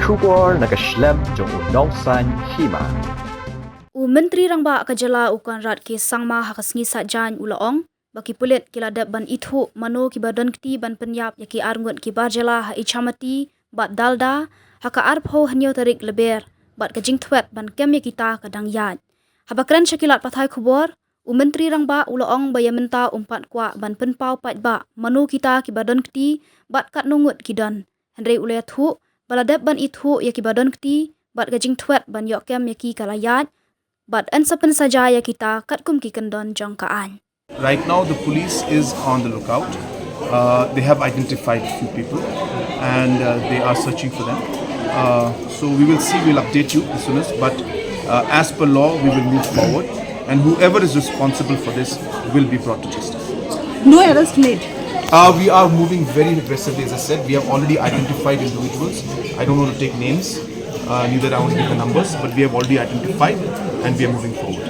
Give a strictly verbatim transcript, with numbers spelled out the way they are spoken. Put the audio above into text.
Khubor na ka shlem jong u Nongsaiñ Hima. U Myntri Rangbah ka jylla u Conrad K Sangma ha ka sngi Saitjaiñ u la ong ba ki pulit ki la dep ban ithuh mano kiba don kti ban pynïap ïa ki arngut ki bar jylla ha Ichamati bad Dalda ha ka arphew hynñiew tarik Lber, bad ka jingthwet ban kem ïa kita ka dang ïaid. Haba kren sha ki lad pathai khubor, u Myntri Rangbah u la ong ba ïa mynta um pat kwah ban pynpaw paidbah mano kita kiba don kti bad katno ngut ki don. Hynrei u la ïathuh ba la dep ban ithuh ïa kiba don kti bad ka jingthwet ban ïoh kem ïa ki ka la ïaid, bad yn sa pynsaja ïa kita katkum ki kyndon jong ka aiñ. Right now, the police is on the lookout. Uh, they have identified a few people and uh, they are searching for them. Uh, so we will see, we'll update you as soon as, but uh, as per law, we will move forward and whoever is responsible for this will be brought to justice. No arrest made. Uh, we are moving very aggressively, as I said. We have already identified individuals. I don't want to take names, uh, neither I want to give the numbers, but we have already identified and we are moving forward.